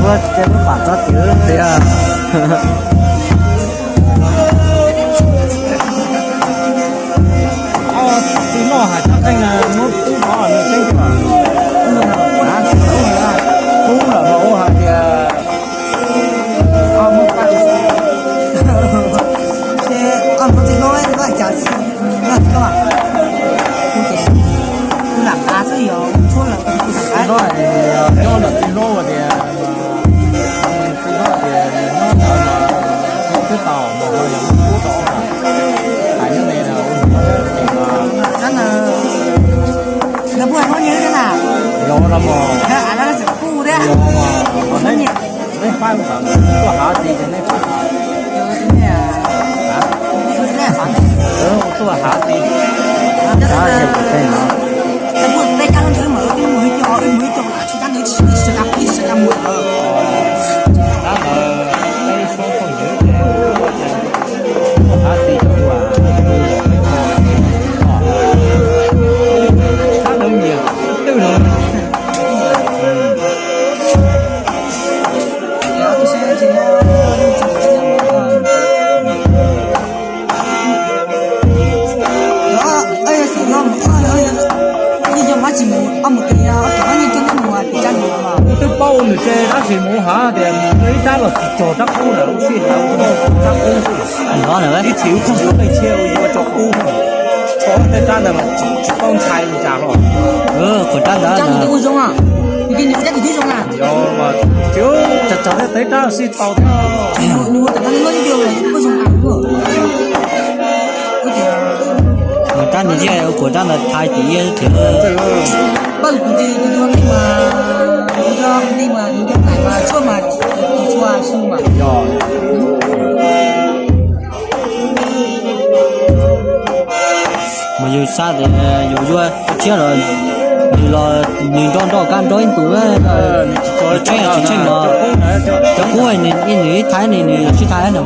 Txhob txhob tias tias, txiv noj hais tseeb na, muab pub no nws tseeb tiag. Pub lawm mas ua hais tias, txiv noj, nyob lawm txiv noj tias, txiv noj tias nyob ntawd mas twb tau mas ho yog muab pub rau hais nyob ne, yog no mas, neb pab tuaj hav txiv ces neb pab, tuaj hav txiv. Twb paub nws ces tab sis mus hav tias ib rab los tsis txog rab qub na, lub sij hawm ua rab qub xwb. Ib txhis wb khaub ncaws qeej tshiab ua yuav tso qub, tshuav tej rab ntawd mas tsis paub ntshai li cas hlo. Qhov rab ntawd, tsis txog tej rab sib tau thiab. Rab ntawd thiaj ua kuas rab ntawd thaiv tim iab thiab. Mas yus xav tias yus yuav tshiab los nws los nws nrog nrog kab nrog ib ntus, tsis tsheej tsis tsheej no. Cov qub nws ib nws ib thaiv nws nws sib thaiv no.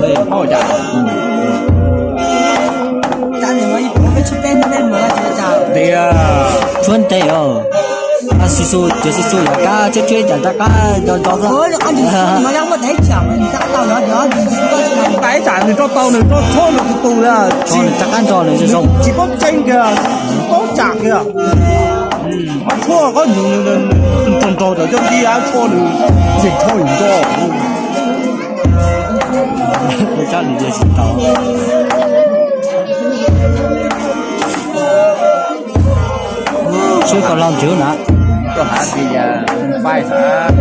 Tias tshuab ntev os. Xib xu, cov xib xu yog kab tshiab tshiab cas rab qab nco nco xwb. Nws roj tau nws roj tshuab nws tus tus, nws rab qab nco nws zoo zoo, tsis paub tseeb kiag, tsis paub tsam kiag. Tshuab qab nrog nrog cov nti tshuab nws tsis tshuab nws nco. Sib koj los nrhiav na. Koj hav txiv yas paib xav.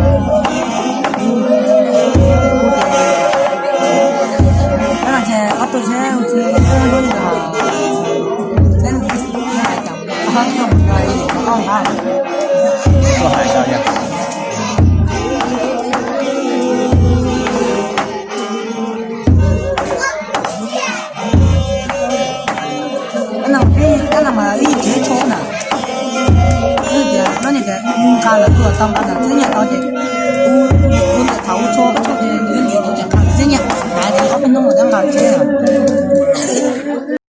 Koj hais tau yog. Ib tsev tshuab na, no tias nqa lawv tuaj tau nqa ntawm txwb nyiaj tau ces